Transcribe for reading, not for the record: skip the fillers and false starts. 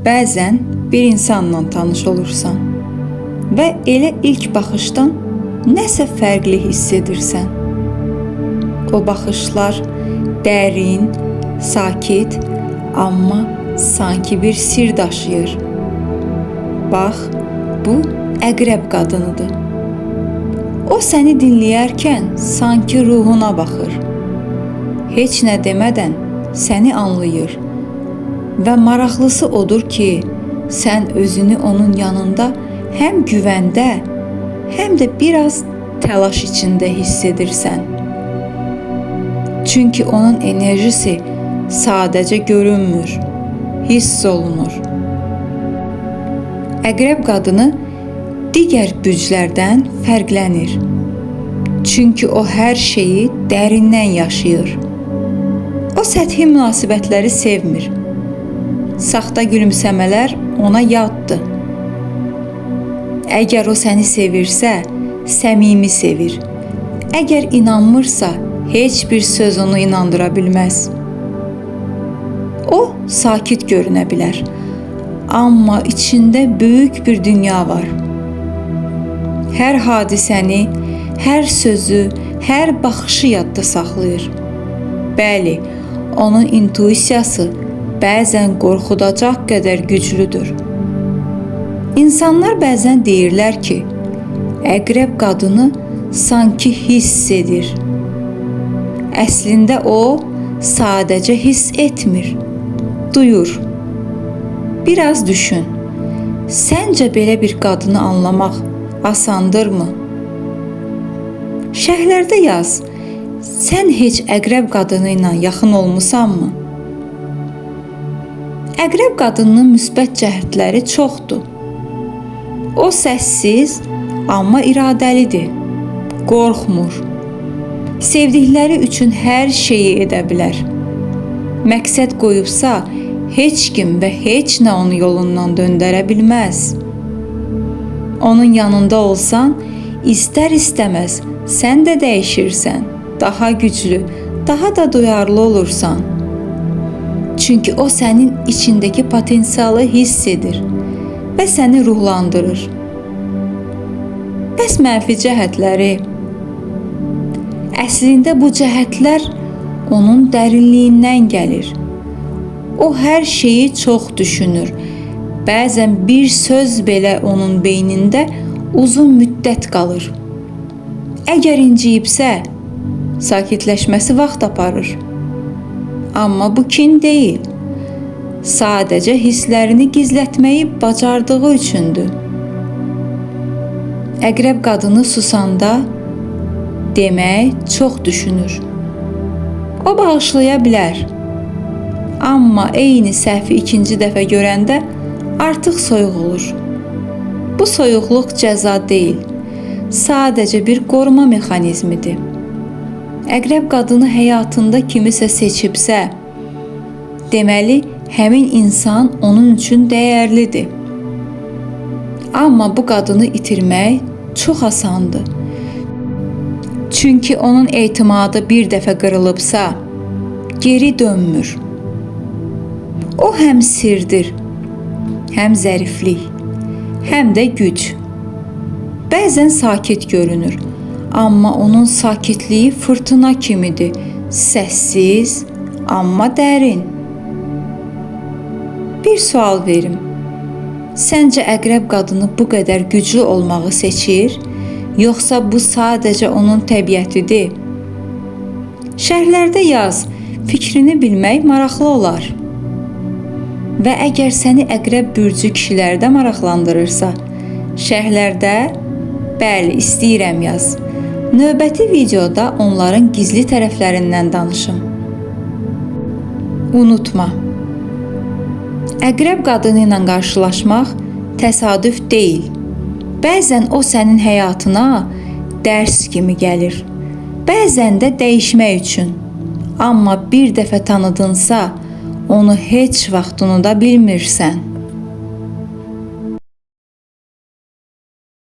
Bəzən bir insanla tanış olursan və elə ilk baxışdan nəsə fərqli hiss edirsən. O baxışlar dərin, sakit, amma sanki bir sir daşıyır. Bax, bu əqrəb qadınıdır. O səni dinləyərkən sanki ruhuna baxır. Heç nə demədən səni anlayır. Və maraqlısı odur ki, sən özünü onun yanında həm güvəndə, həm də biraz təlaş içində hiss edirsən. Çünki onun enerjisi sadəcə görünmür, hiss olunur. Əqrəb qadını digər bürclərdən fərqlənir. Çünki o hər şeyi dərindən yaşayır. O səthi münasibətləri sevmir. Saxta gülümsəmələr ona yaddır. Əgər o səni sevirsə, səmimi sevir. Əgər inanmırsa, heç bir söz onu inandıra bilməz. O sakit görünə bilər, amma içində böyük bir dünya var. Hər hadisəni, hər sözü, hər baxışı yadda saxlayır. Bəli, onun intuisiyası bəzən qorxudacaq qədər güclüdür. İnsanlar bəzən deyirlər ki, əqrəb qadını sanki hiss edir. Əslində o sadəcə hiss etmir, duyur. Biraz düşün. Səncə belə bir qadını anlamaq asandırmı? Şərhlərdə yaz. Sən heç əqrəb qadını ilə yaxın olmusanmı? Əqrəb qadınının müsbət cəhətləri çoxdur. O səssiz, amma iradəlidir. Qorxmur. Sevdikləri üçün hər şeyi edə bilər. Məqsəd qoyubsa, heç kim və heç nə onu yolundan döndərə bilməz. Onun yanında olsan, istər-istəməz sən də dəyişirsən, daha güclü, daha da duyarlı olursan. Çünki o sənin içindəki potensialı hiss edir və səni ruhlandırır. Bəs mənfi cəhətləri? Əslində bu cəhətlər onun dərinliyindən gəlir. O hər şeyi çox düşünür. Bəzən bir söz belə onun beynində uzun müddət qalır. Əgər inciyibsə, sakitləşməsi vaxt aparır. Amma bu kin deyil. Sadəcə hisslərini gizlətməyi bacardığı üçündür. Əqrəb qadını susanda demək çox düşünür. O bağışlaya bilər. Amma eyni səhvi ikinci dəfə görəndə artıq soyuq olur. Bu soyuqluq cəza deyil, sadəcə bir qoruma mexanizmidir. Əqrəb qadını həyatında kimisə seçibsə, deməli həmin insan onun üçün dəyərlidir. Amma bu qadını itirmək çox asandır. Çünki onun etimadı bir dəfə qırılıbsa, geri dönmür. O həm sirdir, həm zəriflik, həm də güc. Bəzən sakit görünür, amma onun sakitliyi fırtına kimidir, səssiz, amma dərin. Bir sual verim. Səncə əqrəb qadını bu qədər güclü olmağı seçir, yoxsa bu sadəcə onun təbiətidir? Şərhlərdə yaz, fikrini bilmək maraqlı olar. Və əgər səni əqrəb bürcü kişilərdə maraqlandırırsa, şərhlərdə bəli, istəyirəm yaz. Növbəti videoda onların gizli tərəflərindən danışım. Unutma. Əqrəb qadını ilə qarşılaşmaq təsadüf deyil. Bəzən o sənin həyatına dərs kimi gəlir. Bəzən də dəyişmək üçün. Amma bir dəfə tanıdınsa, onu heç vaxt unuda bilmirsən.